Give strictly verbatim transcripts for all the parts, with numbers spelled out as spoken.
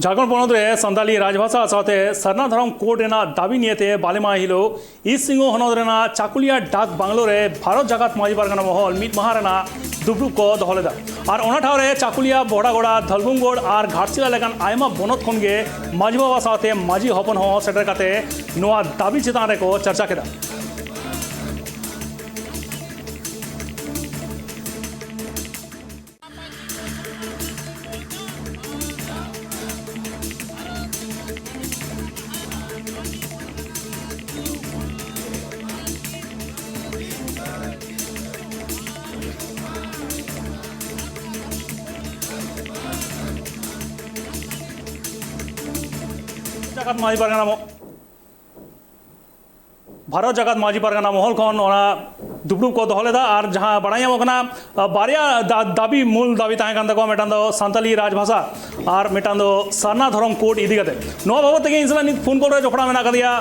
ᱡᱷᱟᱲᱠᱷᱚᱸᱰ ᱯᱚᱱᱚᱛ ᱨᱮ ᱥᱟᱱᱛᱟᱞᱤ ᱨᱟᱡᱽᱵᱷᱟᱥᱟ ᱥᱟᱶᱛᱮ ᱥᱟᱨᱱᱟ ᱫᱷᱚᱨᱚᱢ ᱠᱳᱰ ᱨᱮᱱᱟᱜ ᱫᱟᱹᱵᱤ ᱱᱤᱭᱮᱛᱮ ᱵᱟᱞᱮ ᱢᱟᱦᱟ ᱦᱤᱞᱳᱜ ᱤᱥᱴ ᱥᱤᱝᱵᱷᱩᱢ ᱦᱚᱱᱚᱛ ᱨᱮᱱᱟᱜ ᱪᱟᱠᱩᱞᱤᱭᱟ ᱰᱟᱠ ᱵᱟᱝᱞᱳ ᱨᱮ ᱵᱷᱟᱨᱚᱛ ᱡᱟᱠᱟᱛ ᱢᱟᱹᱡᱷᱤ ᱯᱟᱨᱜᱟᱱᱟ ᱢᱚᱦᱚᱞ ᱢᱤᱫ ᱢᱟᱦᱟ ᱨᱮᱱᱟᱜ ᱫᱩᱯᱲᱩᱵ ᱠᱚ ᱫᱚᱦᱚ ᱞᱮᱫᱟ᱾ ᱟᱨ ᱚᱱᱟ ᱴᱷᱟᱶ ᱨᱮ ᱪᱟᱠᱩᱞᱤᱭᱟ, ᱵᱚᱦᱲᱟᱜᱚᱲᱟ, ᱫᱷᱟᱞᱵᱷᱩᱢᱜᱚᱲ ᱟᱨ ᱜᱷᱟᱴᱥᱤᱞᱟ ᱞᱮᱠᱟᱱ ᱟᱭᱢᱟ ᱵᱚᱱᱚᱛ ᱠᱷᱚᱱ ᱜᱮ ᱢᱟᱹᱡᱷᱤ ᱵᱟᱵᱟ ᱥᱟᱶᱛᱮ ᱢᱟᱹᱡᱷᱤ ᱦᱚᱯᱚᱱ ᱦᱚᱸ ᱥᱮᱴᱮᱨ ᱠᱟᱛᱮ ᱱᱚᱣᱟ ᱫᱟᱹᱵᱤ ᱪᱮᱛᱟᱱ ᱨᱮᱠᱚ ᱪᱟᱨᱪᱟ ᱠᱮᱫᱟ᱾ ᱡᱟᱠᱟᱛ ᱢᱟᱹᱡᱷᱤ ᱯᱟᱨᱜᱟᱱᱟ ᱢᱚ-, ᱵᱷᱟᱨᱚᱛ ᱡᱟᱠᱟᱛ ᱢᱟᱹᱡᱷᱤ ᱯᱟᱨᱜᱟᱱᱟ ᱢᱚᱦᱚᱞ ᱠᱷᱚᱱ ᱚᱱᱟ ᱫᱩᱯᱲᱩᱵ ᱠᱚ ᱫᱚᱦᱚ ᱞᱮᱫᱟ᱾ ᱟᱨ ᱡᱟᱦᱟᱸ ᱵᱟᱲᱟᱭ ᱧᱟᱢᱚᱜ ᱠᱟᱱᱟ, ᱟ, ᱵᱟᱨᱭᱟ ᱫᱟ-, ᱫᱟᱹᱵᱤ, ᱢᱩᱞ ᱫᱟᱹᱵᱤ ᱛᱟᱦᱮᱸ ᱠᱟᱱ ᱛᱟᱠᱚᱣᱟ, ᱢᱤᱫᱴᱟᱝ ᱫᱚ ᱥᱟᱱᱛᱟᱞᱤ ᱨᱟᱡᱽᱵᱷᱟᱥᱟ ᱟᱨ ᱢᱤᱫᱴᱟᱝ ᱫᱚ ᱥᱟᱨᱱᱟ ᱫᱷᱚᱨᱚᱢ ᱠᱳᱰ ᱤᱫᱤ ᱠᱟᱛᱮ᱾ ᱱᱚᱣᱟ ᱵᱟᱵᱚᱫ ᱛᱮᱜᱮ ᱤᱧ ᱥᱟᱞᱟᱜ ᱱᱤᱛ ᱯᱷᱳᱱ ᱠᱚᱞ ᱨᱮ ᱡᱚᱯᱲᱟᱣ ᱢᱮᱱᱟᱜ ᱟᱠᱟᱫᱮᱭᱟ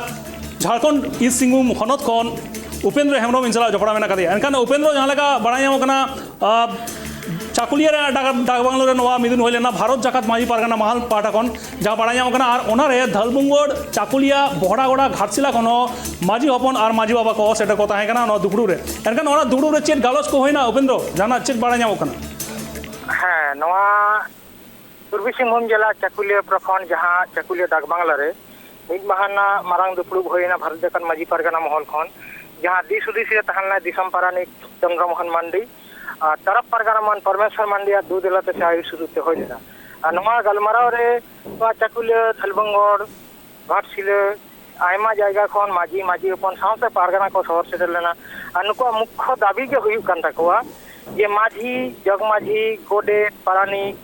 ᱡᱷᱟᱲᱠᱷᱚᱸᱰ ᱤᱥᱴ ᱥᱤᱝᱵᱷᱩᱢ ᱦᱚᱱᱚᱛ ᱠᱷᱚᱱ ᱩᱯᱮᱱᱫᱨᱚ ᱦᱮᱢᱵᱨᱚᱢ ᱤᱧ ᱥᱟᱞᱟᱜ ᱡᱚᱯᱲᱟᱣ ᱢᱮᱱᱟᱜ ᱟᱠᱟᱫᱮᱭᱟ᱾ ᱮᱱᱠᱷᱟᱱ ᱩᱯᱮᱱᱫᱨᱚ, ᱡᱟᱦᱟᱸ ᱞᱮᱠᱟ ᱵᱟᱲᱟᱭ ᱧᱟᱢᱚᱜ ᱠᱟᱱᱟ, ᱟ, ᱪᱟᱠᱩᱞᱤᱭᱟ ᱨᱮ ᱰᱟᱠ-, ᱰᱟᱠ ᱵᱟᱝᱞᱳ ᱨᱮ ᱱᱚᱣᱟ ᱢᱤᱫᱩᱱ ᱦᱩᱭ ᱞᱮᱱᱟ ᱵᱷᱟᱨᱚᱛ ᱡᱟᱠᱟᱛ ᱢᱟᱹᱡᱷᱤ ᱯᱟᱨᱜᱟᱱᱟ ᱢᱟᱦᱟᱞ ᱯᱟᱦᱴᱟ ᱠᱷᱚᱱ, ᱡᱟᱦᱟᱸ ᱵᱟᱲᱟᱭ ᱧᱟᱢᱚᱜ ᱠᱟᱱᱟ᱾ ᱟᱨ ᱚᱱᱟᱨᱮ ᱫᱷᱟᱞᱵᱷᱩᱢᱜᱚᱲ, ᱪᱟᱠᱩᱞᱤᱭᱟ, ᱵᱚᱦᱲᱟᱜᱚᱲᱟ, ᱜᱷᱟᱴᱥᱤᱞᱟ ᱠᱷᱚᱱ ᱦᱚᱸ ᱢᱟᱹᱡᱷᱤ ᱦᱚᱯᱚᱱ ᱟᱨ ᱢᱟᱹᱡᱷᱤ ᱵᱟᱵᱟ ᱠᱚ ᱥᱮᱴᱮᱨ ᱠᱚ ᱛᱟᱦᱮᱸ ᱠᱟᱱᱟ ᱱᱚᱣᱟ ᱫᱩᱯᱲᱩᱵ ᱨᱮ᱾ ᱮᱱᱠᱷᱟᱱ ᱚᱱᱟ ᱫᱩᱯᱲᱩᱵ ᱨᱮ ᱪᱮᱫ ᱜᱟᱞᱚᱪ ᱠᱚ ᱦᱩᱭᱱᱟ, ᱩᱯᱮᱱᱫᱨᱚ, ᱡᱟᱦᱟᱱᱟᱜ ᱪᱮᱫ ᱵᱟᱲᱟᱭ ᱧᱟᱢᱚᱜ ᱠᱟᱱᱟ? ᱦᱮᱸ, ᱱᱚᱣᱟ ᱯᱩᱨᱵᱤ ᱥᱤᱝᱵᱷᱩᱢ ᱡᱮᱞᱟ ᱪᱟᱠᱩᱞᱤᱭᱟᱹ ᱯᱨᱚᱠᱷᱚᱸᱰ, ᱡᱟᱦᱟᱸ ᱪᱟᱠᱩᱞᱤᱭᱟᱹ ᱰᱟᱠ ᱵᱟᱝᱞᱟ ᱨᱮ ᱢᱤᱫ ᱢᱟᱦᱟ ᱨᱮᱱᱟᱜ ᱢᱟᱨᱟᱝ ᱫᱩᱯᱲᱩᱵ ᱦᱩᱭᱮᱱᱟ ᱵᱷᱟᱨᱚᱛ ᱡᱟᱠᱟᱛ ᱢᱟᱹᱡᱷᱤ ᱯᱟᱨᱜᱟᱱᱟ ᱢᱚᱦᱚᱞ ᱠᱷᱚᱱ, ᱡᱟᱦᱟᱸ ᱫᱤᱥ ᱦᱩᱫᱤᱥ ᱨᱮ ᱛᱟᱦᱮᱸ ᱞᱮᱱᱟ ᱫᱤᱥᱚᱢ ᱯᱟᱨᱟᱱᱤᱠ ᱪᱚᱱᱫᱨᱚ ᱢᱳᱦᱚᱱ ᱢᱟᱱᱰᱤ ᱟᱨ ᱛᱟᱨᱟᱯ ᱯᱟᱨᱜᱟᱱᱟ ᱢᱟᱱ ᱯᱚᱨᱢᱮᱥᱣᱚᱨ ᱢᱟᱱᱰᱤᱭᱟᱜ ᱫᱩ ᱫᱮᱞᱟ ᱛᱮ ᱥᱮ ᱟᱹᱭᱩᱨ ᱥᱩᱛᱩᱜ ᱛᱮ ᱦᱩᱭ ᱞᱮᱱᱟ᱾ ᱟᱨ ᱱᱚᱣᱟ ᱜᱟᱞᱢᱟᱨᱟᱣ ᱨᱮ ᱱᱚᱣᱟ ᱪᱟᱠᱩᱞᱤᱭᱟᱹ, ᱛᱷᱟᱞᱵᱚᱝᱜᱚᱲ, ᱜᱷᱟᱴᱥᱤᱞᱟᱹ, ᱟᱭᱢᱟ ᱡᱟᱭᱜᱟ ᱠᱷᱚᱱ ᱢᱟᱹᱡᱷᱤ, ᱢᱟᱹᱡᱷᱤ ᱦᱚᱯᱚᱱ ᱥᱟᱶᱛᱮ ᱯᱟᱨᱜᱟᱱᱟ ᱠᱚ ᱥᱚᱦᱚᱨ ᱥᱮᱴᱮᱨ ᱞᱮᱱᱟ᱾ ᱟᱨ ᱱᱩᱠᱩᱣᱟᱜ ᱢᱩᱠᱠᱷᱚ ᱫᱟᱹᱵᱤ ᱜᱮ ᱦᱩᱭᱩᱜ ᱠᱟᱱ ᱛᱟᱠᱚᱣᱟ ᱡᱮ ᱢᱟᱹᱡᱷᱤ, ᱡᱚᱜᱽ ᱢᱟᱹᱡᱷᱤ, ᱜᱚᱰᱮᱛ, ᱯᱟᱨᱟᱱᱤᱠ,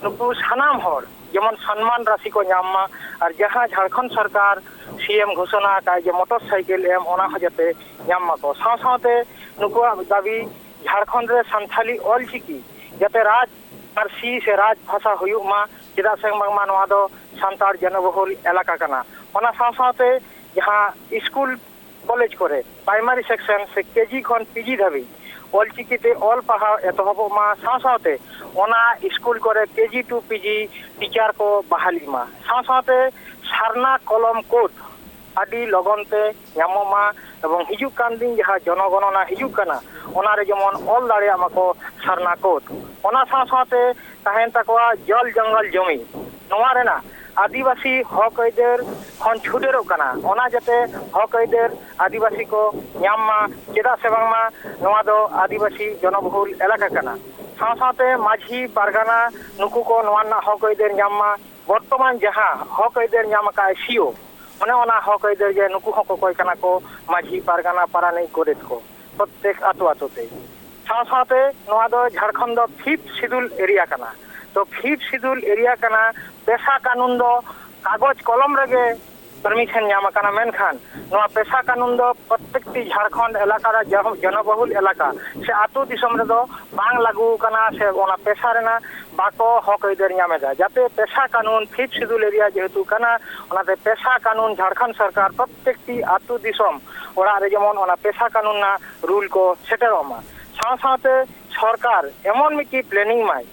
ᱱᱩᱠᱩ ᱥᱟᱱᱟᱢ ᱦᱚᱲ ᱡᱮᱢᱚᱱ ᱥᱚᱱᱢᱟᱱ ᱨᱟᱥᱤ ᱠᱚ ᱧᱟᱢ ᱢᱟ᱾ ᱟᱨ ᱡᱟᱦᱟᱸ ᱡᱷᱟᱲᱠᱷᱚᱸᱰ ᱥᱚᱨᱠᱟᱨ ᱥᱤ ᱮᱢ ᱜᱷᱳᱥᱚᱱᱟ ᱟᱠᱟᱫ ᱡᱮ ᱢᱚᱴᱚᱨ ᱥᱟᱭᱠᱮᱞ ᱮᱢ, ᱚᱱᱟ ᱦᱚᱸ ᱡᱟᱛᱮ ᱧᱟᱢ ᱢᱟᱠᱚ᱾ ᱥᱟᱶ ᱥᱟᱶᱛᱮ ᱱᱩᱠᱩᱣᱟᱜ ᱫᱟᱹᱵᱤ, ᱡᱷᱟᱲᱠᱷᱚᱸᱰ ᱨᱮ ᱥᱟᱱᱛᱷᱟᱞᱤ ᱚᱞᱪᱤᱠᱤ ᱡᱟᱛᱮ ᱨᱟᱡᱽ ᱯᱟᱹᱨᱥᱤ ᱥᱮ ᱨᱟᱡᱽ ᱵᱷᱟᱥᱟ ᱦᱩᱭᱩᱜ ᱢᱟ, ᱪᱮᱫᱟᱜ ᱥᱮ ᱵᱟᱝᱢᱟ ᱱᱚᱣᱟ ᱫᱚ ᱥᱟᱱᱛᱟᱲ ᱡᱚᱱᱚᱵᱚᱦᱩᱞ ᱮᱞᱟᱠᱟ ᱠᱟᱱᱟ᱾ ᱚᱱᱟ ᱥᱟᱶ ᱥᱟᱶᱛᱮ ᱡᱟᱦᱟᱸ ᱥᱠᱩᱞ, ᱠᱚᱞᱮᱡᱽ ᱠᱚᱨᱮ ᱯᱨᱟᱭᱢᱟᱨᱤ ᱥᱮᱠᱥᱚᱱ ᱥᱮ ᱠᱮᱡᱤ ᱠᱷᱚᱱ ᱯᱤᱡᱤ ᱫᱷᱟᱹᱵᱤᱡ ᱚᱞᱪᱤᱠᱤ ᱛᱮ ᱚᱞ ᱯᱟᱲᱦᱟᱣ ᱮᱛᱚᱦᱚᱵᱚᱜ ᱢᱟ, ᱥᱟᱶ ᱥᱟᱶᱛᱮ ᱚᱱᱟ ᱥᱠᱩᱞ ᱠᱚᱨᱮ ᱠᱮᱡᱤ ᱴᱩ ᱯᱤᱡᱤ ᱴᱤᱪᱟᱨ ᱠᱚ ᱵᱟᱦᱟᱞᱤᱜ ᱢᱟ, ᱥᱟᱶ ᱥᱟᱶᱛᱮ ᱥᱟᱨᱱᱟ ᱠᱚᱞᱚᱢ ᱠᱳᱰ ᱟᱹᱰᱤ ᱞᱚᱜᱚᱱ ᱛᱮ ᱧᱟᱢᱚᱜ ᱢᱟ, ᱮᱵᱚᱝ ᱦᱤᱡᱩᱜ ᱠᱟᱱ ᱫᱤᱱ ᱡᱟᱦᱟᱸ ᱡᱚᱱᱚᱜᱚᱱᱚᱱᱟ ᱦᱤᱡᱩᱜ ᱠᱟᱱᱟ, ᱚᱱᱟ ᱨᱮ ᱡᱮᱢᱚᱱ ᱚᱞ ᱫᱟᱲᱮᱭᱟᱜ ᱢᱟᱠᱚ ᱥᱟᱨᱱᱟ ᱠᱳᱰ᱾ ᱚᱱᱟ ᱥᱟᱶ ᱥᱟᱶᱛᱮ ᱛᱟᱦᱮᱱ ᱛᱟᱠᱚᱣᱟ ᱡᱚᱞ ᱡᱚᱝᱜᱚᱞ ᱡᱚᱢᱤ, ᱱᱚᱣᱟ ᱨᱮᱱᱟᱜ ᱟᱹᱫᱤᱵᱟᱹᱥᱤ ᱦᱚᱠ ᱟᱹᱭᱫᱟᱹᱨ ᱠᱷᱚᱱ ᱪᱷᱩᱰᱟᱹᱨᱚᱜ ᱠᱟᱱᱟ, ᱚᱱᱟ ᱡᱟᱛᱮ ᱦᱚᱠ ᱟᱹᱭᱫᱟᱹᱨ ᱟᱹᱫᱤᱵᱟᱹᱥᱤ ᱠᱚ ᱧᱟᱢ ᱢᱟ᱾ ᱪᱮᱫᱟᱜ ᱥᱮ ᱵᱟᱝᱢᱟ ᱱᱚᱣᱟ ᱫᱚ ᱟᱹᱫᱤᱵᱟᱹᱥᱤ ᱡᱚᱱᱚᱵᱚᱦᱩᱞ ᱮᱞᱟᱠᱟ ᱠᱟᱱᱟ᱾ ᱥᱟᱶ ᱥᱟᱶᱛᱮ ᱢᱟᱹᱡᱷᱤ ᱯᱟᱨᱜᱟᱱᱟ ᱱᱩᱠᱩ ᱠᱚ ᱱᱚᱣᱟ ᱨᱮᱱᱟᱜ ᱦᱚᱠ ᱟᱹᱭᱫᱟᱹᱨ ᱧᱟᱢ ᱢᱟ᱾ ᱵᱚᱨᱛᱚᱢᱟᱱ ᱡᱟᱦᱟᱸ ᱦᱚᱠ ᱟᱹᱭᱫᱟᱹᱨ ᱧᱟᱢ ᱟᱠᱟᱫ ᱥᱤᱭᱳ, ᱚᱱᱮ ᱚᱱᱟ ᱦᱚᱠ ᱟᱹᱭᱫᱟᱹᱨ ᱜᱮ ᱱᱩᱠᱩ ᱦᱚᱸ ᱠᱚᱠᱚᱭ ᱠᱟᱱᱟ ᱠᱚ ᱢᱟᱹᱡᱷᱤ ᱯᱟᱨᱜᱟᱱᱟ ᱯᱟᱨᱟᱱᱤᱠ ᱜᱚᱰᱮᱛ ᱠᱚ ᱯᱨᱚᱛᱮᱠ ᱟᱛᱳ ᱟᱛᱳ ᱛᱮ᱾ ᱥᱟᱶ ᱥᱟᱶᱛᱮ ᱱᱚᱣᱟ ᱫᱚ ᱡᱷᱟᱲᱠᱷᱚᱸᱰ ᱫᱚ ᱯᱷᱤᱯᱛᱷ ᱥᱤᱰᱩᱞ ᱮᱨᱤᱭᱟ ᱠᱟᱱᱟ᱾ ᱛᱚ ᱯᱷᱤᱯᱛᱷ ᱥᱤᱰᱩᱞ ᱮᱨᱤᱭᱟ ᱠᱟᱱᱟ, ᱯᱮᱥᱟ ᱠᱟᱹᱱᱩᱱ ᱫᱚ ᱠᱟᱜᱚᱡᱽ ᱠᱚᱞᱚᱢ ᱨᱮᱜᱮ ᱯᱟᱨᱢᱤᱥᱚᱱ ᱧᱟᱢ ᱟᱠᱟᱱᱟ, ᱢᱮᱱᱠᱷᱟᱱ ᱱᱚᱣᱟ ᱯᱮᱥᱟ ᱠᱟᱹᱱᱩᱱ ᱫᱚ ᱯᱨᱚᱛᱮᱠᱴᱤ ᱡᱷᱟᱲᱠᱷᱚᱸᱰ ᱮᱞᱟᱠᱟ ᱨᱮ ᱡᱚᱱ- ᱡᱚᱱᱚᱵᱚᱦᱩᱞ ᱮᱞᱟᱠᱟ ᱥᱮ ᱟᱹᱛᱩ ᱫᱤᱥᱚᱢ ᱨᱮᱫᱚ ᱵᱟᱝ ᱞᱟᱹᱜᱩ ᱟᱠᱟᱱᱟ, ᱥᱮ ᱚᱱᱟ ᱯᱮᱥᱟ ᱨᱮᱱᱟᱜ ᱵᱟᱠᱚ ᱦᱚᱠ ᱟᱹᱭᱫᱟᱹᱨ ᱧᱟᱢ ᱮᱫᱟ᱾ ᱡᱟᱛᱮ ᱯᱮᱥᱟ ᱠᱟᱹᱱᱩᱱ ᱯᱷᱤᱯᱛᱷ ᱥᱤᱰᱩᱞ ᱮᱨᱤᱭᱟ ᱡᱮᱦᱮᱛᱩ ᱠᱟᱱᱟ, ᱚᱱᱟᱛᱮ ᱯᱮᱥᱟ ᱠᱟᱹᱱᱩᱱ ᱡᱷᱟᱲᱠᱷᱚᱸᱰ ᱥᱚᱨᱠᱟᱨ ᱯᱨᱚᱛᱮᱠᱴᱤ ᱟᱹᱛᱩ ᱫᱤᱥᱚᱢ ᱚᱲᱟᱜ ᱨᱮ ᱡᱮᱢᱚᱱ ᱚᱱᱟ ᱯᱮᱥᱟ ᱠᱟᱹᱱᱩᱱ ᱨᱮᱱᱟᱜ ᱨᱩᱞ ᱠᱚ ᱥᱮᱴᱮᱨᱚᱜ ᱢᱟ᱾ ᱥᱟᱶ ᱥᱟᱶᱛᱮ ᱥᱚᱨᱠᱟᱨ ᱮᱢᱚᱱ ᱢᱤᱫᱴᱤᱡ ᱯᱞᱮᱱᱤᱝ ᱢᱟᱭ,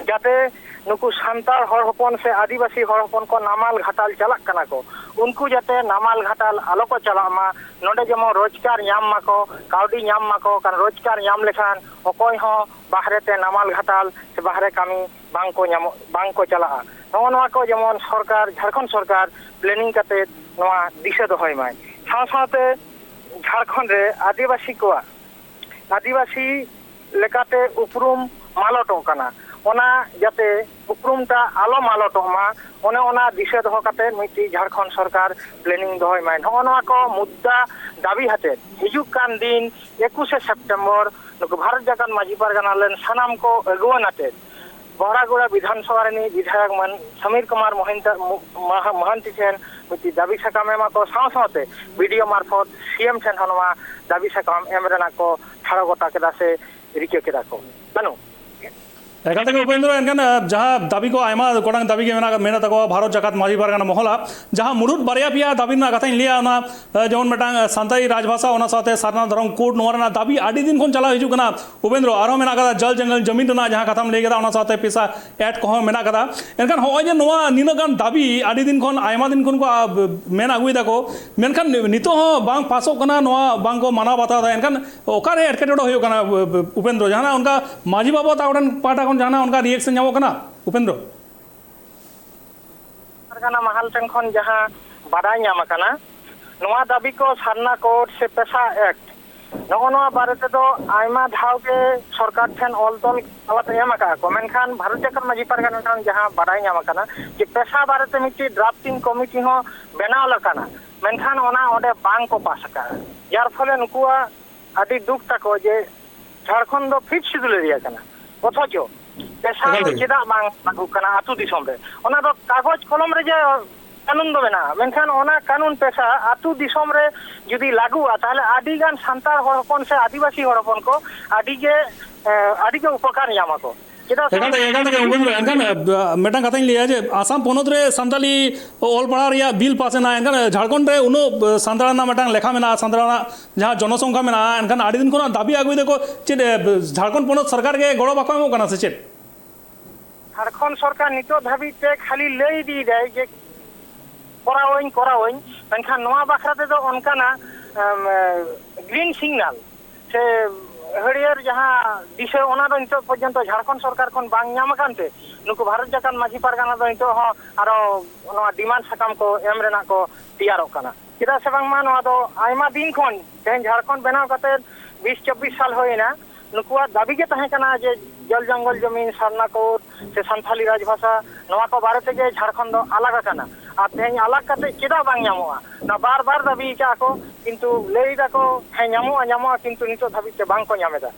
ᱡᱟᱛᱮ ᱱᱩᱠᱩ ᱥᱟᱱᱛᱟᱲ ᱦᱚᱲ ᱦᱚᱯᱚᱱ ᱥᱮ ᱟᱹᱫᱤᱵᱟᱹᱥᱤ ᱦᱚᱲ ᱦᱚᱯᱚᱱ ᱠᱚ ᱱᱟᱢᱟᱞ ᱜᱷᱟᱴᱟᱞ ᱪᱟᱞᱟᱜ ᱠᱟᱱᱟ ᱠᱚ, ᱩᱱᱠᱩ ᱡᱟᱛᱮ ᱱᱟᱢᱟᱞ ᱜᱷᱟᱴᱟᱞ ᱟᱞᱚ ᱠᱚ ᱪᱟᱞᱟᱜ ᱢᱟ, ᱱᱚᱰᱮ ᱡᱮᱢᱚᱱ ᱨᱳᱡᱽᱜᱟᱨ ᱧᱟᱢ ᱢᱟᱠᱚ, ᱠᱟᱹᱣᱰᱤ ᱧᱟᱢ ᱢᱟᱠᱚ, ᱠᱟᱨᱚᱱ ᱨᱳᱡᱽᱜᱟᱨ ᱧᱟᱢ ᱞᱮᱠᱷᱟᱱ ᱚᱠᱚᱭ ᱦᱚᱸ ᱵᱟᱦᱨᱮ ᱛᱮ ᱱᱟᱢᱟᱞ ᱜᱷᱟᱴᱟᱞ ᱥᱮ ᱵᱟᱦᱨᱮ ᱠᱟᱹᱢᱤ ᱵᱟᱝ ᱠᱚ ᱧᱟᱢᱚᱜ, ᱵᱟᱝ ᱠᱚ ᱪᱟᱞᱟᱜᱼᱟ᱾ ᱱᱚᱜᱼᱚ ᱱᱚᱣᱟ ᱠᱚ ᱡᱮᱢᱚᱱ ᱥᱚᱨᱠᱟᱨ, ᱡᱷᱟᱲᱠᱷᱚᱸᱰ ᱥᱚᱨᱠᱟᱨ ᱯᱞᱮᱱᱤᱝ ᱠᱟᱛᱮ ᱱᱚᱣᱟ ᱫᱤᱥᱟᱹ ᱫᱚᱦᱚᱭ ᱢᱟᱭ᱾ ᱥᱟᱶ ᱥᱟᱶᱛᱮ ᱡᱷᱟᱲᱠᱷᱚᱸᱰ ᱨᱮ ᱟᱹᱫᱤᱵᱟᱹᱥᱤ ᱠᱚᱣᱟᱜ ᱟᱹᱫᱤᱵᱟᱹᱥᱤ ᱞᱮᱠᱟᱛᱮ ᱩᱯᱨᱩᱢ ᱢᱟᱞᱚᱴᱚᱜ ᱠᱟᱱᱟ, ᱚᱱᱟ ᱡᱟᱛᱮ ᱩᱯᱨᱩᱢ ᱴᱟᱜ ᱟᱞᱚ ᱢᱟᱞᱚᱴᱚᱜ ᱢᱟ, ᱚᱱᱮ ᱚᱱᱟ ᱫᱤᱥᱟᱹ ᱫᱚᱦᱚ ᱠᱟᱛᱮ ᱢᱤᱫᱴᱤᱡ ᱡᱷᱟᱲᱠᱷᱚᱸᱰ ᱥᱚᱨᱠᱟᱨ ᱯᱞᱮᱱᱤᱝ ᱫᱚᱦᱚᱭ ᱢᱟᱭ᱾ ᱱᱚᱜᱼᱚ ᱱᱚᱣᱟ ᱠᱚ ᱢᱩᱫᱽᱫᱟ ᱫᱟᱹᱵᱤ ᱟᱛᱮ ᱦᱤᱡᱩᱜ ᱠᱟᱱ ᱫᱤᱱ ᱮᱠᱩᱥᱮ ᱥᱮᱯᱴᱮᱢᱵᱚᱨ ᱱᱩᱠᱩ ᱵᱷᱟᱨᱚᱛ ᱡᱟᱠᱟᱛ ᱢᱟᱹᱡᱷᱤ ᱯᱟᱨᱜᱟᱱᱟ ᱨᱮᱱ ᱥᱟᱱᱟᱢ ᱠᱚ ᱟᱹᱜᱩᱣᱟᱹᱱ ᱟᱛᱮ ᱵᱚᱦᱲᱟᱜᱚᱲᱟ ᱵᱤᱫᱷᱟᱱ ᱥᱚᱵᱷᱟ ᱨᱤᱱᱤᱡ ᱵᱤᱫᱷᱟᱭᱚᱠ ᱢᱟᱱ ᱥᱚᱢᱤᱨ ᱠᱩᱢᱟᱨ ᱢᱚᱦᱤᱱᱛᱟ-, ᱢᱚ-, ᱢᱟᱦᱟ-, ᱢᱚᱦᱟᱱᱛᱤ ᱴᱷᱮᱱ ᱢᱤᱫᱴᱤᱡ ᱫᱟᱹᱵᱤ ᱥᱟᱠᱟᱢ ᱮᱢᱟ ᱠᱚ ᱥᱟᱶ ᱥᱟᱶᱛᱮ ᱵᱤᱰᱤᱳ ᱢᱟᱨᱯᱷᱚᱛ ᱥᱤ ᱮᱢ ᱴᱷᱮᱱ ᱦᱚᱸ ᱱᱚᱣᱟ ᱫᱟᱹᱵᱤ ᱥᱟᱠᱟᱢ ᱮᱢ ᱨᱮᱱᱟᱜ ᱠᱚ ᱴᱷᱟᱲᱚ ᱜᱚᱴᱟ ᱠᱮᱫᱟ ᱥᱮ ᱨᱤᱠᱟᱹ ᱠᱮᱫᱟ ᱠᱚ᱾ ᱵᱟᱹᱱᱩ᱾ ᱮᱠᱟᱞ ᱛᱮᱜᱮ ᱩᱯᱮᱱᱫᱨᱚ, ᱮᱱᱠᱷᱟᱱ ᱡᱟᱦᱟᱸ ᱫᱟᱹᱵᱤ ᱠᱚ ᱟᱭᱢᱟ ᱜᱚᱴᱟᱝ ᱫᱟᱹᱵᱤ ᱜᱮ ᱢᱮᱱᱟᱜ ᱢᱮᱱᱟᱜ ᱛᱟᱠᱚᱣᱟ ᱵᱷᱟᱨᱚᱛ ᱡᱟᱠᱟᱛ ᱢᱟᱹᱡᱷᱤ ᱯᱟᱨᱜᱟᱱᱟ ᱢᱚᱦᱚᱞᱟᱜ, ᱡᱟᱦᱟᱸ ᱢᱩᱲᱩᱫ ᱵᱟᱨᱭᱟ ᱯᱮᱭᱟ ᱫᱟᱹᱵᱤ ᱨᱮᱱᱟᱜ ᱠᱟᱛᱷᱟᱧ ᱞᱟᱹᱭᱟ, ᱚᱱᱟ ᱡᱮᱢᱚᱱ ᱢᱤᱫᱴᱟᱝ ᱥᱟᱱᱛᱟᱲᱤ ᱨᱟᱡᱽᱵᱷᱟᱥᱟ, ᱚᱱᱟ ᱥᱟᱶᱛᱮ ᱥᱟᱨᱱᱟ ᱫᱷᱚᱨᱚᱢ ᱠᱳᱰ, ᱱᱚᱣᱟ ᱨᱮᱱᱟᱜ ᱫᱟᱹᱵᱤ ᱟᱹᱰᱤ ᱫᱤᱱ ᱠᱷᱚᱱ ᱪᱟᱞᱟᱣ ᱦᱤᱡᱩᱜ ᱠᱟᱱᱟ᱾ ᱩᱯᱮᱱᱫᱨᱚ, ᱟᱨᱦᱚᱸ ᱢᱮᱱᱟᱜ ᱠᱟᱫᱟ ᱡᱚᱞ ᱡᱚᱝᱜᱚᱞ ᱡᱚᱢᱤᱱ ᱨᱮᱱᱟᱜ ᱡᱟᱦᱟᱸ ᱠᱟᱛᱷᱟᱢ ᱞᱟᱹᱭ ᱠᱮᱫᱟ, ᱚᱱᱟ ᱥᱟᱶᱛᱮ ᱯᱮᱥᱟ ᱮᱰ ᱠᱚᱦᱚᱸ ᱢᱮᱱᱟᱜ ᱠᱟᱫᱟ᱾ ᱮᱱᱠᱷᱟᱱ ᱦᱚᱸᱜᱼᱚᱭ ᱡᱮ ᱱᱚᱣᱟ ᱱᱤᱱᱟᱹᱜ ᱜᱟᱱ ᱫᱟᱹᱵᱤ ᱟᱹᱰᱤ ᱫᱤᱱ ᱠᱷᱚᱱ, ᱟᱭᱢᱟ ᱫᱤᱱ ᱠᱷᱚᱱ ᱠᱚ ᱟ, ᱢᱮᱱ ᱟᱹᱜᱩᱭ ᱫᱟᱠᱚ, ᱢᱮᱱᱠᱷᱟᱱ ᱱᱤᱛᱚᱜ ᱦᱚᱸ ᱵᱟᱝ ᱯᱟᱥᱚᱜ ᱠᱟᱱᱟ, ᱱᱚᱣᱟ ᱵᱟᱝ ᱠᱚ ᱢᱟᱱᱟᱣ ᱵᱟᱛᱟᱣ ᱮᱫᱟ᱾ ᱮᱱᱠᱷᱟᱱ ᱚᱠᱟᱨᱮ ᱮᱴᱠᱮᱴᱚᱬᱮ ᱦᱩᱭᱩᱜ ᱠᱟᱱᱟ, ᱩᱯᱮᱱᱫᱨᱚ? ᱡᱟᱦᱟᱱᱟᱜ ᱚᱱᱠᱟ ᱢᱟᱹᱡᱷᱤ ᱵᱟᱵᱟ ᱛᱟᱠᱚ ᱴᱷᱮᱱ ᱯᱟᱦᱴᱟ ᱠᱷᱚᱱ ᱡᱟᱦᱟᱱᱟᱜ ᱚᱱᱠᱟ ᱨᱤᱭᱮᱠᱥᱚᱱ ᱧᱟᱢᱚᱜ ᱠᱟᱱᱟ, ᱩᱯᱮᱱᱫᱨᱚ? ᱯᱟᱨᱜᱟᱱᱟ ᱢᱟᱦᱟᱞ ᱴᱷᱮᱱ ᱠᱷᱚᱱ ᱡᱟᱦᱟᱸ ᱵᱟᱰᱟᱭ ᱧᱟᱢ ᱟᱠᱟᱱᱟ, ᱱᱚᱣᱟ ᱫᱟᱹᱵᱤ ᱠᱚ ᱥᱟᱨᱱᱟ ᱠᱳᱰ ᱥᱮ ᱯᱮᱥᱟ ᱮᱠᱴ, ᱱᱚᱜᱼᱚ ᱱᱚᱣᱟ ᱵᱟᱨᱮ ᱛᱮᱫᱚ ᱟᱭᱢᱟ ᱫᱷᱟᱣ ᱜᱮ ᱥᱚᱨᱠᱟᱨ ᱴᱷᱮᱱ ᱚᱞ ᱛᱚᱞ ᱛᱟᱞᱟᱛᱮ ᱮᱢ ᱟᱠᱟᱫᱼᱟ ᱠᱚ, ᱢᱮᱱᱠᱷᱟᱱ ᱵᱷᱟᱨᱚᱛ ᱡᱟᱠᱟᱛ ᱢᱟᱹᱡᱷᱤ ᱯᱟᱨᱜᱟᱱᱟ ᱴᱷᱮᱱ ᱡᱟᱦᱟᱸ ᱵᱟᱰᱟᱭ ᱧᱟᱢ ᱟᱠᱟᱱᱟ ᱡᱮ ᱯᱮᱥᱟ ᱵᱟᱨᱮᱛᱮ ᱢᱤᱫᱴᱤᱡ ᱰᱨᱟᱯᱴᱤᱝ ᱠᱚᱢᱤᱴᱤ ᱦᱚᱸ ᱵᱮᱱᱟᱣ ᱟᱠᱟᱱᱟ, ᱢᱮᱱᱠᱷᱟᱱ ᱚᱱᱟ ᱚᱸᱰᱮ ᱵᱟᱝ ᱠᱚ ᱯᱟᱥ ᱟᱠᱟᱫᱼᱟ, ᱡᱟᱨ ᱯᱷᱚᱞᱮ ᱱᱩᱠᱩᱣᱟᱜ ᱟᱹᱰᱤ ᱫᱩᱠ ᱛᱟᱠᱚ ᱡᱮ ᱡᱷᱟᱲᱠᱷᱚᱸᱰ ᱫᱚ ᱯᱷᱤᱯᱛᱷ ᱥᱤᱰᱩᱞ ᱮᱨᱤᱭᱟ ᱠᱟᱱᱟ, ᱚᱛᱷᱚᱪᱚ ᱯᱮᱥᱟ ᱮᱠᱟᱞ ᱫᱚ ᱛᱮᱜᱮ᱾ ᱪᱮᱫᱟᱜ ᱵᱟᱝ ᱞᱟᱹᱜᱩᱜ ᱠᱟᱱᱟ ᱟᱹᱛᱩ ᱫᱤᱥᱚᱢ ᱨᱮ? ᱚᱱᱟ ᱫᱚ ᱠᱟᱜᱚᱡᱽ ᱠᱚᱞᱚᱢ ᱨᱮ ᱡᱮ ᱠᱟᱹᱱᱩᱱ ᱫᱚ ᱢᱮᱱᱟᱜᱼᱟ, ᱢᱮᱱᱠᱷᱟᱱ ᱚᱱᱟ ᱠᱟᱹᱱᱩᱱ ᱯᱮᱥᱟ ᱟᱹᱛᱩ ᱫᱤᱥᱚᱢ ᱨᱮ ᱡᱩᱫᱤ ᱞᱟᱹᱜᱩᱜᱼᱟ, ᱛᱟᱦᱚᱞᱮ ᱟᱹᱰᱤ ᱜᱟᱱ ᱥᱟᱱᱛᱟᱲ ᱦᱚᱲ ᱦᱚᱯᱚᱱ ᱥᱮ ᱟᱹᱫᱤᱵᱟᱹᱥᱤ ᱦᱚᱲ ᱦᱚᱯᱚᱱ ᱠᱚ ᱟᱹᱰᱤ ᱜᱮ, ᱮ, ᱟᱹᱰᱤ ᱜᱮ ᱩᱯᱚᱠᱟᱨ ᱧᱟᱢᱟ ᱠᱚ᱾ ᱪᱮᱫᱟᱜ ᱥᱮ ᱮᱠᱟᱞ ᱛᱮ, ᱮᱠᱟᱞ ᱛᱮᱜᱮ ᱩᱯᱮᱱᱫᱨᱚ᱾ ᱮᱱᱠᱷᱟᱱ, ᱮ, ᱢᱤᱫᱴᱟᱝ ᱠᱟᱛᱷᱟᱧ ᱞᱟᱹᱭᱟ ᱡᱮ ᱟᱥᱟᱢ ᱯᱚᱱᱚᱛ ᱨᱮ ᱥᱟᱱᱛᱟᱞᱤ ᱚᱞ ᱯᱟᱲᱦᱟᱣ ᱨᱮᱭᱟᱜ ᱵᱤᱞ ᱯᱟᱥ ᱮᱱᱟ, ᱮᱱᱠᱷᱟᱱ, ᱮ, ᱡᱷᱟᱲᱠᱷᱚᱸᱰ ᱨᱮ ᱩᱱᱟᱹᱜ, ᱮ, ᱥᱟᱱᱛᱟᱲ ᱨᱮᱱᱟᱜ ᱢᱤᱫᱴᱟᱝ ᱞᱮᱠᱷᱟ ᱢᱮᱱᱟᱜᱼᱟ, ᱥᱟᱱᱛᱟᱲ ᱨᱮᱱᱟᱜ ᱡᱟᱦᱟᱸ ᱡᱚᱱᱚᱥᱚᱝᱠᱷᱟ ᱢᱮᱱᱟᱜᱼᱟ, ᱮᱱᱠᱷᱟᱱ ᱟᱹᱰᱤ ᱫᱤᱱ ᱠᱷᱚᱱᱟᱜ ᱫᱟᱹᱵᱤ ᱟᱹᱜᱩᱭ ᱫᱟᱠᱚ, ᱪᱮᱫ, ᱮ, ᱡᱷᱟᱲᱠᱷᱚᱸᱰ ᱯᱚᱱᱚᱛ ᱥᱚᱨᱠᱟᱨ ᱜᱮ ᱜᱚᱲᱚ ᱵᱟᱠᱚ ᱮᱢᱚᱜ ᱠᱟᱱᱟ ᱥᱮ ᱪᱮᱫ? ᱡᱷᱟᱲᱠᱷᱚᱸᱰ ᱥᱚᱨᱠᱟᱨ ᱱᱤᱛᱚᱜ ᱫᱷᱟᱹᱵᱤᱡ ᱛᱮ ᱠᱷᱟᱹᱞᱤ ᱞᱟᱹᱭ ᱤᱫᱤᱭᱮᱫᱟᱭ ᱡᱮ ᱠᱚᱨᱟᱣᱟᱹᱧ, ᱠᱚᱨᱟᱣᱟᱹᱧ, ᱢᱮᱱᱠᱷᱟᱱ ᱱᱚᱣᱟ ᱵᱟᱠᱷᱨᱟ ᱛᱮᱫᱚ ᱚᱱᱠᱟᱱᱟᱜ, ᱮᱢ, ᱜᱨᱤᱱ ᱥᱤᱜᱽᱱᱟᱞ ᱥᱮ ᱦᱟᱹᱨᱭᱟᱹᱲ ᱡᱟᱦᱟᱸ ᱫᱤᱥᱟᱹ, ᱚᱱᱟ ᱫᱚ ᱱᱤᱛᱚᱜ ᱯᱚᱨᱡᱚᱱᱛᱚ ᱡᱷᱟᱲᱠᱷᱚᱸᱰ ᱥᱚᱨᱠᱟᱨ ᱠᱷᱚᱱ ᱵᱟᱝ ᱧᱟᱢ ᱟᱠᱟᱱ ᱛᱮ ᱱᱩᱠᱩ ᱵᱷᱟᱨᱚᱛ ᱡᱟᱠᱟᱛ ᱢᱟᱹᱡᱷᱤ ᱯᱟᱨᱜᱟᱱᱟ ᱫᱚ ᱱᱤᱛᱚᱜ ᱦᱚᱸ ᱟᱨᱚ ᱱᱚᱣᱟ ᱰᱤᱢᱟᱱᱰ ᱥᱟᱠᱟᱢ ᱠᱚ ᱮᱢ ᱨᱮᱱᱟᱜ ᱠᱚ ᱛᱮᱭᱟᱨᱚᱜ ᱠᱟᱱᱟ᱾ ᱪᱮᱫᱟᱜ ᱥᱮ ᱵᱟᱝᱢᱟ ᱱᱚᱣᱟ ᱫᱚ ᱟᱭᱢᱟ ᱫᱤᱱ ᱠᱷᱚᱱ, ᱛᱮᱦᱮᱧ ᱡᱷᱟᱲᱠᱷᱚᱸᱰ ᱵᱮᱱᱟᱣ ᱠᱟᱛᱮ ᱵᱤᱥ ᱪᱚᱵᱵᱤᱥ ᱥᱟᱞ ᱦᱩᱭᱮᱱᱟ, ᱱᱩᱠᱩᱣᱟᱜ ᱫᱟᱹᱵᱤ ᱜᱮ ᱛᱟᱦᱮᱸ ᱠᱟᱱᱟ ᱡᱮ ᱡᱚᱞ ᱡᱚᱝᱜᱚᱞ ᱡᱚᱢᱤᱱ, ᱥᱟᱨᱱᱟ ᱠᱳᱰ ᱥᱮ ᱥᱟᱱᱛᱷᱟᱞᱤ ᱨᱟᱡᱽᱵᱷᱟᱥᱟ, ᱱᱚᱣᱟ ᱠᱚ ᱵᱟᱨᱮ ᱛᱮᱜᱮ ᱡᱷᱟᱲᱠᱷᱚᱸᱰ ᱫᱚ ᱟᱞᱟᱜᱽ ᱟᱠᱟᱱᱟ᱾ ᱟᱨ ᱛᱮᱦᱮᱧ ᱟᱞᱟᱜᱽ ᱠᱟᱛᱮ ᱪᱮᱫᱟᱜ ᱵᱟᱝ ᱧᱟᱢᱚᱜᱼᱟ? ᱱᱚᱣᱟ ᱵᱟᱨ ᱵᱟᱨ ᱫᱟᱹᱵᱤ ᱟᱠᱟᱫᱼᱟ ᱠᱚ, ᱠᱤᱱᱛᱩ ᱞᱟᱹᱭ ᱫᱟᱠᱚ ᱦᱮᱸ ᱧᱟᱢᱚᱜᱼᱟ, ᱧᱟᱢᱚᱜᱼᱟ, ᱠᱤᱱᱛᱩ ᱱᱤᱛᱚᱜ ᱫᱷᱟᱹᱵᱤᱡ ᱛᱮ ᱵᱟᱝ ᱠᱚ ᱧᱟᱢ ᱮᱫᱟ᱾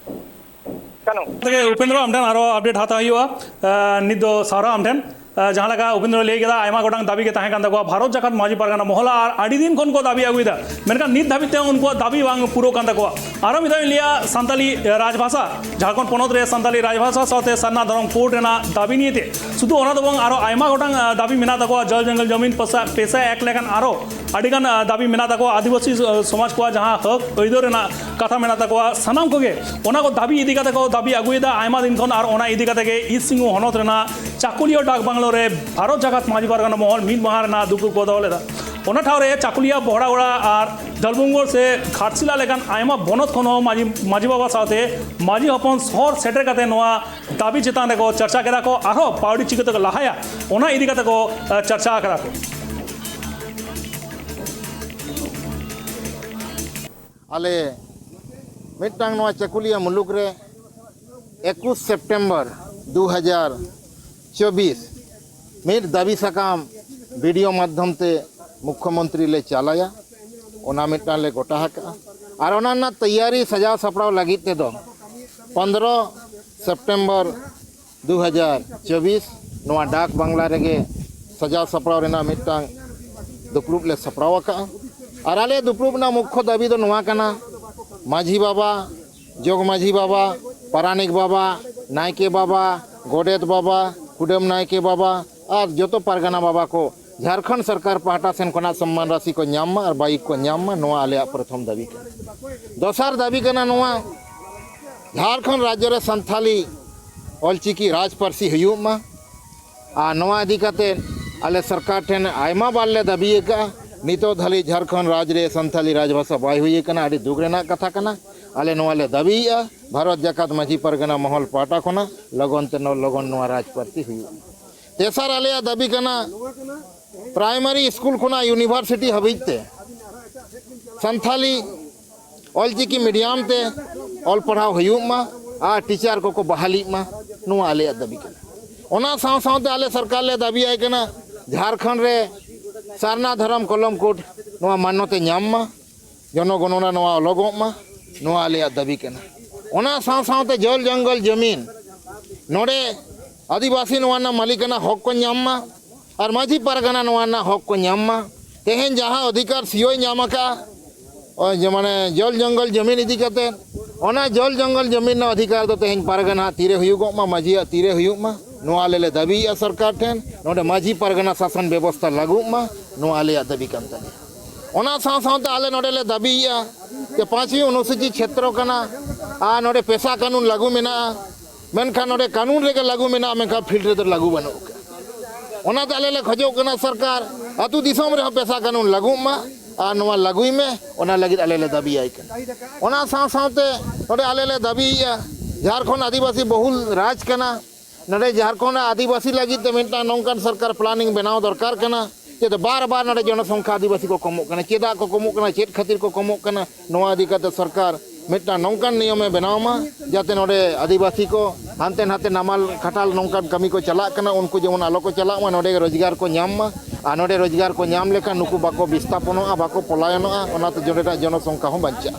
ᱠᱟᱹᱱᱩ᱾ ᱛᱮᱜᱮ ᱩᱯᱮᱱᱫᱨᱚ, ᱟᱢ ᱴᱷᱮᱱ ᱟᱨᱚ ᱟᱯᱰᱮᱴ ᱦᱟᱛᱟᱣ ᱦᱩᱭᱩᱜᱼᱟ᱾ ᱮ, ᱱᱤᱛ ᱫᱚ ᱥᱟᱨᱦᱟᱣ ᱟᱢ ᱴᱷᱮᱱ᱾ ᱡᱟᱦᱟᱸ ᱞᱮᱠᱟ ᱩᱯᱮᱱᱫᱨᱚᱭ ᱞᱟᱹᱭ ᱠᱮᱫᱟ, ᱟᱭᱢᱟ ᱜᱚᱴᱟᱝ ᱫᱟᱹᱵᱤ ᱜᱮ ᱛᱟᱦᱮᱸ ᱠᱟᱱ ᱛᱟᱠᱚᱣᱟ ᱵᱷᱟᱨᱚᱛ ᱡᱟᱠᱟᱛ ᱢᱟᱹᱡᱷᱤ ᱯᱟᱨᱜᱟᱱᱟ ᱢᱚᱦᱚᱞ, ᱟᱨ ᱟᱹᱰᱤ ᱫᱤᱱ ᱠᱷᱚᱱ ᱠᱚ ᱫᱟᱹᱵᱤ ᱟᱹᱜᱩᱭᱮᱫᱟ, ᱢᱮᱱᱠᱷᱟᱱ ᱱᱤᱛ ᱫᱷᱟᱹᱵᱤᱡ ᱛᱮ ᱩᱱᱠᱩᱣᱟᱜ ᱫᱟᱹᱵᱤ ᱵᱟᱝ ᱯᱩᱨᱟᱹᱣ ᱠᱟᱱ ᱛᱟᱠᱚᱣᱟ᱾ ᱟᱨᱚ ᱢᱤᱫ ᱫᱷᱟᱣ ᱤᱧ ᱞᱟᱹᱭᱟ, ᱥᱟᱱᱛᱟᱞᱤ ᱨᱟᱡᱽᱵᱷᱟᱥᱟ, ᱡᱷᱟᱲᱠᱷᱚᱸᱰ ᱯᱚᱱᱚᱛ ᱨᱮ ᱥᱟᱱᱛᱟᱞᱤ ᱨᱟᱡᱽᱵᱷᱟᱥᱟ ᱥᱟᱶᱛᱮ ᱥᱟᱨᱱᱟ ᱫᱷᱚᱨᱚᱢ ᱠᱳᱰ ᱨᱮᱱᱟᱜ ᱫᱟᱹᱵᱤ ᱱᱤᱭᱮ ᱛᱮ ᱥᱩᱫᱷᱩ ᱚᱱᱟ ᱫᱚ ᱵᱟᱝ, ᱟᱨᱚ ᱟᱭᱢᱟ ᱜᱚᱴᱟᱝ ᱫᱟᱹᱵᱤ ᱢᱮᱱᱟᱜ ᱛᱟᱠᱚᱣᱟ, ᱡᱚᱞ ᱡᱚᱝᱜᱚᱞ ᱡᱚᱢᱤᱱ ᱯᱮᱥᱟ ᱯᱮᱥᱟ ᱮᱠ ᱞᱮᱠᱟᱱ ᱟᱨᱚ ᱟᱹᱰᱤᱜᱟᱱ ᱫᱟᱹᱵᱤ ᱢᱮᱱᱟᱜ ᱛᱟᱠᱚᱣᱟ, ᱟᱹᱫᱤᱵᱟᱹᱥᱤ ᱥᱚᱢᱟᱡᱽ ᱠᱚᱣᱟᱜ ᱡᱟᱦᱟᱸ ᱦᱚᱠ ᱟᱹᱭᱫᱟᱹᱨ ᱨᱮᱱᱟᱜ ᱠᱟᱛᱷᱟ ᱢᱮᱱᱟᱜ ᱛᱟᱠᱚᱣᱟ, ᱥᱟᱱᱟᱢ ᱠᱚᱜᱮ ᱚᱱᱟ ᱠᱚ ᱫᱟᱹᱵᱤ ᱤᱫᱤ ᱠᱟᱛᱮ ᱠᱚ ᱫᱟᱹᱵᱤ ᱟᱹᱜᱩᱭᱮᱫᱟ ᱟᱭᱢᱟ ᱫᱤᱱ ᱠᱷᱚᱱ᱾ ᱟᱨ ᱚᱱᱟ ᱤᱫᱤ ᱠᱟᱛᱮ ᱜᱮ ᱤᱥᱴ ᱥᱤᱝᱵᱷᱩᱢ ᱦᱚᱱᱚᱛ ᱨᱮᱱᱟᱜ ᱪᱟᱠᱩᱞᱤᱭᱟᱹ ᱰᱟᱠ ᱵᱟᱝᱞᱳ ᱨᱮ ᱵᱷᱟᱨᱚᱛ ᱡᱟᱠᱟᱛ ᱢᱟᱹᱡᱷᱤ ᱯᱟᱨᱜᱟᱱᱟ ᱢᱚᱦᱚᱞ ᱢᱤᱫ ᱢᱟᱦᱟ ᱨᱮᱱᱟᱜ ᱫᱩᱯᱲᱩᱵ ᱠᱚ ᱫᱚᱦᱚ ᱞᱮᱫᱟ᱾ ᱚᱱᱟ ᱴᱷᱟᱶ ᱨᱮ ᱪᱟᱠᱩᱞᱤᱭᱟᱹ, ᱵᱚᱦᱲᱟᱜᱚᱲᱟ ᱟᱨ ᱰᱟᱞᱵᱩᱝᱜᱚᱲ ᱥᱮ ᱜᱷᱟᱴᱥᱤᱞᱟ ᱞᱮᱠᱟᱱ ᱟᱭᱢᱟ ᱵᱚᱱᱚᱛ ᱠᱷᱚᱱ ᱦᱚᱸ ᱢᱟᱹᱡᱷᱤ, ᱢᱟᱹᱡᱷᱤ ᱵᱟᱵᱟ ᱥᱟᱶᱛᱮ ᱢᱟᱹᱡᱷᱤ ᱦᱚᱯᱚᱱ ᱥᱚᱦᱚᱨ ᱥᱮᱴᱮᱨ ᱠᱟᱛᱮ ᱱᱚᱣᱟ ᱫᱟᱹᱵᱤ ᱪᱮᱛᱟᱱ ᱨᱮᱠᱚ ᱪᱟᱨᱪᱟ ᱠᱮᱫᱟ ᱠᱚ, ᱟᱨᱦᱚᱸ ᱯᱟᱹᱣᱲᱤ ᱪᱤᱠᱟᱹ ᱛᱮᱠᱚ ᱞᱟᱦᱟᱭᱟ, ᱚᱱᱟ ᱤᱫᱤ ᱠᱟᱛᱮ ᱠᱚ ᱪᱟᱨᱪᱟ ᱟᱠᱟᱫᱟ ᱠᱚ᱾ ᱟᱞᱮ ᱢᱤᱫᱴᱟᱝ ᱱᱚᱣᱟ ᱪᱟᱹᱠᱩᱞᱤᱭᱟᱹ ᱢᱩᱞᱩᱠ ᱨᱮ ᱮᱠᱩᱥ ᱥᱮᱯᱴᱮᱢᱵᱚᱨ ᱫᱩ ᱦᱟᱡᱟᱨ ᱪᱚᱵᱵᱤᱥ ᱢᱤᱫ ᱫᱟᱹᱵᱤ ᱥᱟᱠᱟᱢ ᱵᱤᱰᱤᱭᱳ ᱢᱟᱫᱽᱫᱷᱚᱢ ᱛᱮ ᱢᱩᱠᱠᱷᱚᱢᱚᱱᱛᱨᱤ ᱞᱮ ᱪᱟᱞᱟᱭᱟ, ᱚᱱᱟ ᱢᱤᱫᱴᱟᱝ ᱞᱮ ᱜᱚᱴᱟ ᱟᱠᱟᱫᱼᱟ᱾ ᱟᱨ ᱚᱱᱟ ᱨᱮᱱᱟᱜ ᱛᱮᱭᱟᱨᱤ ᱥᱟᱡᱟᱣ ᱥᱟᱯᱲᱟᱣ ᱞᱟᱹᱜᱤᱫ ᱛᱮᱫᱚ ᱯᱚᱱᱫᱽᱨᱚ ᱥᱮᱯᱴᱮᱢᱵᱚᱨ ᱫᱩ ᱦᱟᱡᱟᱨ ᱪᱚᱵᱵᱤᱥ ᱱᱚᱣᱟ ᱰᱟᱠ ᱵᱟᱝᱞᱟ ᱨᱮᱜᱮ ᱥᱟᱡᱟᱣ ᱥᱟᱯᱲᱟᱣ ᱨᱮᱱᱟᱜ ᱢᱤᱫᱴᱟᱝ ᱫᱩᱯᱲᱩᱵ ᱞᱮ ᱥᱟᱯᱲᱟᱣ ᱟᱠᱟᱫᱼᱟ᱾ ᱟᱨ ᱟᱞᱮ ᱫᱩᱯᱲᱩᱵ ᱨᱮᱱᱟᱜ ᱢᱩᱠᱠᱷᱚ ᱫᱟᱹᱵᱤ ᱫᱚ ᱱᱚᱣᱟ ᱠᱟᱱᱟ, ᱢᱟᱹᱡᱷᱤ ᱵᱟᱵᱟ, ᱡᱚᱜᱽ ᱢᱟᱹᱡᱷᱤ ᱵᱟᱵᱟ, ᱯᱟᱨᱟᱱᱤᱠ ᱵᱟᱵᱟ, ᱱᱟᱭᱠᱮ ᱵᱟᱵᱟ, ᱜᱚᱰᱮᱛ ᱵᱟᱵᱟ, ᱠᱩᱰᱟᱹᱢ ᱱᱟᱭᱠᱮ ᱵᱟᱵᱟ ᱟᱨ ᱡᱚᱛᱚ ᱯᱟᱨᱜᱟᱱᱟ ᱵᱟᱵᱟ ᱠᱚ ᱡᱷᱟᱲᱠᱷᱚᱸᱰ ᱥᱚᱨᱠᱟᱨ ᱯᱟᱦᱴᱟ ᱥᱮᱱ ᱠᱷᱚᱱᱟᱜ ᱥᱚᱢᱢᱟᱱ ᱨᱟᱥᱤ ᱠᱚ ᱧᱟᱢ ᱢᱟ ᱟᱨ ᱵᱟᱭᱤᱠ ᱠᱚ ᱧᱟᱢ ᱢᱟ, ᱱᱚᱣᱟ ᱟᱞᱮᱭᱟᱜ ᱯᱨᱚᱛᱷᱚᱢ ᱫᱟᱹᱵᱤ ᱠᱟᱱᱟ᱾ ᱫᱚᱥᱟᱨ ᱫᱟᱹᱵᱤ ᱠᱟᱱᱟ ᱱᱚᱣᱟ, ᱡᱷᱟᱲᱠᱷᱚᱸᱰ ᱨᱟᱡᱽᱡᱚ ᱨᱮ ᱥᱟᱱᱛᱷᱟᱞᱤ ᱚᱞᱪᱤᱠᱤ ᱨᱟᱡᱽ ᱯᱟᱹᱨᱥᱤ ᱦᱩᱭᱩᱜ ᱢᱟ᱾ ᱟᱨ ᱱᱚᱣᱟ ᱤᱫᱤ ᱠᱟᱛᱮ ᱟᱞᱮ ᱥᱚᱨᱠᱟᱨ ᱴᱷᱮᱱ ᱟᱭᱢᱟ ᱵᱟᱨ ᱞᱮ ᱫᱟᱹᱵᱤ ᱟᱠᱟᱫᱼᱟ᱾ ᱱᱤᱛᱚᱜ ᱫᱷᱟᱹᱵᱤᱡ ᱡᱷᱟᱲᱠᱷᱚᱸᱰ ᱨᱟᱡᱽ ᱨᱮ ᱥᱟᱱᱛᱷᱟᱞᱤ ᱨᱟᱡᱽᱵᱷᱟᱥᱟ ᱵᱟᱭ ᱦᱩᱭ ᱟᱠᱟᱱᱟ, ᱟᱹᱰᱤ ᱫᱩᱠ ᱨᱮᱱᱟᱜ ᱠᱟᱛᱷᱟ ᱠᱟᱱᱟ᱾ ᱟᱞᱮ ᱱᱚᱣᱟ ᱞᱮ ᱫᱟᱹᱵᱤᱭᱮᱫᱼᱟ, ᱵᱷᱟᱨᱚᱛ ᱡᱟᱠᱟᱛ ᱢᱟᱹᱡᱷᱤ ᱯᱟᱨᱜᱟᱱᱟ ᱢᱚᱦᱚᱞ ᱯᱟᱦᱴᱟ ᱠᱷᱚᱱᱟᱜ ᱞᱚᱜᱚᱱ ᱛᱮ ᱱᱚ-, ᱞᱚᱜᱚᱱ ᱱᱚᱣᱟ ᱨᱟᱡᱽ ᱯᱟᱹᱨᱥᱤ ᱦᱩᱭᱩᱜ ᱢᱟ᱾ ᱛᱮᱥᱟᱨ ᱟᱞᱮᱭᱟᱜ ᱫᱟᱹᱵᱤ ᱠᱟᱱᱟ, ᱯᱨᱟᱭᱢᱟᱨᱤ ᱥᱠᱩᱞ ᱠᱷᱚᱱᱟᱜ ᱤᱭᱩᱱᱤᱵᱷᱟᱨᱥᱤᱴᱤ ᱦᱟᱹᱵᱤᱡ ᱛᱮ ᱥᱟᱱᱛᱷᱟᱞᱤ ᱚᱞᱪᱤᱠᱤ ᱢᱤᱰᱤᱭᱟᱢ ᱛᱮ ᱚᱞ ᱯᱟᱲᱦᱟᱣ ᱦᱩᱭᱩᱜ ᱢᱟ ᱟᱨ ᱴᱤᱪᱟᱨ ᱠᱚᱠᱚ ᱵᱟᱦᱟᱞᱤᱜ ᱢᱟ, ᱱᱚᱣᱟ ᱟᱞᱮᱭᱟᱜ ᱫᱟᱹᱵᱤ ᱠᱟᱱᱟ᱾ ᱚᱱᱟ ᱥᱟᱶ ᱥᱟᱶᱛᱮ ᱟᱞᱮ ᱥᱚᱨᱠᱟᱨ ᱞᱮ ᱫᱟᱹᱵᱤᱭᱟᱭ ᱠᱟᱱᱟ, ᱡᱷᱟᱲᱠᱷᱚᱸᱰ ᱨᱮ ᱥᱟᱨᱱᱟ ᱫᱷᱚᱨᱚᱢ ᱠᱚᱞᱚᱢ ᱠᱳᱰ ᱱᱚᱣᱟ ᱢᱟᱱᱚᱛᱮ ᱧᱟᱢ ᱢᱟ, ᱡᱚᱱᱚᱜᱚᱱᱚᱱᱟ ᱱᱚᱣᱟ ᱚᱞᱚᱜᱚᱜ ᱢᱟ, ᱱᱚᱣᱟ ᱟᱞᱮᱭᱟᱜ ᱫᱟᱹᱵᱤ ᱠᱟᱱᱟ᱾ ᱚᱱᱟ ᱥᱟᱶ ᱥᱟᱶᱛᱮ ᱡᱚᱞ ᱡᱚᱝᱜᱚᱞ ᱡᱚᱢᱤᱱ ᱱᱚᱰᱮ ᱟᱹᱫᱤᱵᱟᱹᱥᱤ ᱱᱚᱣᱟ ᱨᱮᱱᱟᱜ ᱢᱟᱹᱞᱤᱠᱟᱱᱟ ᱦᱚᱠ ᱠᱚ ᱧᱟᱢ ᱢᱟ ᱟᱨ ᱢᱟᱹᱡᱷᱤ ᱯᱟᱨᱜᱟᱱᱟ ᱱᱚᱣᱟ ᱨᱮᱱᱟᱜ ᱦᱚᱠ ᱠᱚ ᱧᱟᱢ ᱢᱟ᱾ ᱛᱮᱦᱮᱧ ᱡᱟᱦᱟᱸ ᱚᱫᱷᱤᱠᱟᱨ ᱥᱤᱭᱳᱭ ᱧᱟᱢ ᱟᱠᱟᱫᱼᱟ, ᱚ, ᱡᱮ ᱢᱟᱱᱮ ᱡᱚᱞ ᱡᱚᱝᱜᱚᱞ ᱡᱚᱢᱤᱱ ᱤᱫᱤ ᱠᱟᱛᱮ, ᱚᱱᱟ ᱡᱚᱞ ᱡᱚᱝᱜᱚᱞ ᱡᱚᱢᱤᱱ ᱨᱮᱱᱟᱜ ᱚᱫᱷᱤᱠᱟᱨ ᱫᱚ ᱛᱮᱦᱮᱧ ᱯᱟᱨᱜᱟᱱᱟ ᱛᱤᱨᱮ ᱦᱩᱭᱩᱜᱚᱜ ᱢᱟ, ᱢᱟᱹᱡᱷᱤᱭᱟᱜ ᱛᱤᱨᱮ ᱦᱩᱭᱩᱜ ᱢᱟ, ᱱᱚᱣᱟ ᱟᱞᱮ ᱞᱮ ᱫᱟᱹᱵᱤᱭᱮᱫᱼᱟ ᱥᱚᱨᱠᱟᱨ ᱴᱷᱮᱱ᱾ ᱱᱚᱰᱮ ᱢᱟᱹᱡᱷᱤ ᱯᱟᱨᱜᱟᱱᱟ ᱥᱟᱥᱚᱱ ᱵᱮᱵᱚᱥᱛᱷᱟ ᱞᱟᱹᱜᱩᱜ ᱢᱟ, ᱱᱚᱣᱟ ᱟᱞᱮᱭᱟᱜ ᱫᱟᱹᱵᱤ ᱠᱟᱱ ᱛᱟᱞᱮᱭᱟ᱾ ᱚᱱᱟ ᱥᱟᱶ ᱥᱟᱶᱛᱮ ᱟᱞᱮ ᱱᱚᱰᱮ ᱞᱮ ᱫᱟᱹᱵᱤᱭᱮᱫᱼᱟ ᱡᱮ ᱯᱟᱸᱪᱣᱤ ᱚᱱᱩᱥᱩᱪᱤ ᱪᱷᱮᱛᱨᱚ ᱠᱟᱱᱟ ᱟᱨ ᱱᱚᱰᱮ ᱯᱮᱥᱟ ᱠᱟᱹᱱᱩᱱ ᱞᱟᱹᱜᱩ ᱢᱮᱱᱟᱜᱼᱟ, ᱢᱮᱱᱠᱷᱟᱱ ᱱᱚᱰᱮ ᱠᱟᱹᱱᱩᱱ ᱨᱮᱜᱮ ᱞᱟᱹᱜᱩ ᱢᱮᱱᱟᱜᱼᱟ, ᱢᱮᱱᱠᱷᱟᱱ ᱯᱷᱤᱞᱰ ᱨᱮᱫᱚ ᱞᱟᱹᱜᱩ ᱵᱟᱹᱱᱩᱜ ᱟᱠᱟᱫᱼᱟ᱾ ᱚᱱᱟᱛᱮ ᱟᱞᱮ ᱞᱮ ᱠᱷᱚᱡᱚᱜ ᱠᱟᱱᱟ ᱥᱚᱨᱠᱟᱨ ᱟᱹᱛᱩ ᱫᱤᱥᱚᱢ ᱨᱮᱦᱚᱸ ᱯᱮᱥᱟ ᱠᱟᱹᱱᱩᱱ ᱞᱟᱹᱜᱩᱜ ᱢᱟ ᱟᱨ ᱱᱚᱣᱟ ᱞᱟᱹᱜᱩᱭ ᱢᱮ, ᱚᱱᱟ ᱞᱟᱹᱜᱤᱫ ᱟᱞᱮ ᱞᱮ ᱫᱟᱹᱵᱤᱭᱟᱭ ᱠᱟᱱᱟ᱾ ᱚᱱᱟ ᱥᱟᱶ ᱥᱟᱶᱛᱮ ᱱᱚᱰᱮ ᱟᱞᱮ ᱞᱮ ᱫᱟᱹᱵᱤᱭᱮᱫᱼᱟ, ᱡᱷᱟᱲᱠᱷᱚᱸᱰ ᱟᱹᱫᱤᱵᱟᱹᱥᱤ ᱵᱚᱦᱩᱞ ᱨᱟᱡᱽ ᱠᱟᱱᱟ, ᱱᱚᱰᱮ ᱡᱷᱟᱲᱠᱷᱚᱸᱰ ᱟᱹᱫᱤᱵᱟᱹᱥᱤ ᱞᱟᱹᱜᱤᱫ ᱛᱮ ᱢᱤᱫᱴᱟᱝ ᱱᱚᱝᱠᱟᱱ ᱥᱚᱨᱠᱟᱨ ᱯᱞᱟᱱᱤᱝ ᱵᱮᱱᱟᱣ ᱫᱚᱨᱠᱟᱨ ᱠᱟᱱᱟ, ᱪᱮᱫ ᱵᱟᱨ ᱵᱟᱨ ᱱᱚᱰᱮ ᱡᱚᱱᱚᱥᱚᱝᱠᱷᱟ ᱟᱹᱫᱤᱵᱟᱹᱥᱤ ᱠᱚ ᱠᱚᱢᱚᱜ ᱠᱟᱱᱟ, ᱪᱮᱫᱟᱜ ᱠᱚ ᱠᱚᱢᱚᱜ ᱠᱟᱱᱟ, ᱪᱮᱫ ᱠᱷᱟᱹᱛᱤᱨ ᱠᱚ ᱠᱚᱢᱚᱜ ᱠᱟᱱᱟ, ᱱᱚᱣᱟ ᱤᱫᱤ ᱠᱟᱛᱮ ᱥᱚᱨᱠᱟᱨ ᱢᱤᱫᱴᱟᱝ ᱱᱚᱝᱠᱟᱱ ᱱᱤᱭᱚᱢᱮ ᱵᱮᱱᱟᱣ ᱢᱟ, ᱡᱟᱛᱮ ᱱᱚᱰᱮ ᱟᱹᱫᱤᱵᱟᱹᱥᱤ ᱠᱚ ᱦᱟᱱᱛᱮ ᱱᱟᱛᱮ ᱱᱟᱢᱟᱞ ᱠᱷᱟᱴᱟᱞ ᱱᱚᱝᱠᱟᱱ ᱠᱟᱹᱢᱤ ᱠᱚ ᱪᱟᱞᱟᱜ ᱠᱟᱱᱟ, ᱩᱱᱠᱩ ᱡᱮᱢᱚᱱ ᱟᱞᱚ ᱠᱚ ᱪᱟᱞᱟᱜ ᱢᱟ, ᱱᱚᱰᱮ ᱜᱮ ᱨᱳᱡᱽᱜᱟᱨ ᱠᱚ ᱧᱟᱢ ᱢᱟ᱾ ᱟᱨ ᱱᱚᱰᱮ ᱨᱳᱡᱽᱜᱟᱨ ᱠᱚ ᱧᱟᱢ ᱞᱮᱠᱷᱟᱱ ᱱᱩᱠᱩ ᱵᱟᱠᱚ ᱵᱤᱥᱛᱟᱯᱚᱱᱚᱜᱼᱟ, ᱵᱟᱠᱚ ᱯᱚᱞᱟᱭᱚᱱᱚᱜᱼᱟ, ᱚᱱᱟᱛᱮ ᱱᱚᱰᱮᱱᱟᱜ ᱡᱚᱱᱚᱥᱚᱝᱠᱷᱟ ᱦᱚᱸ ᱵᱟᱧᱪᱟᱜᱼᱟ᱾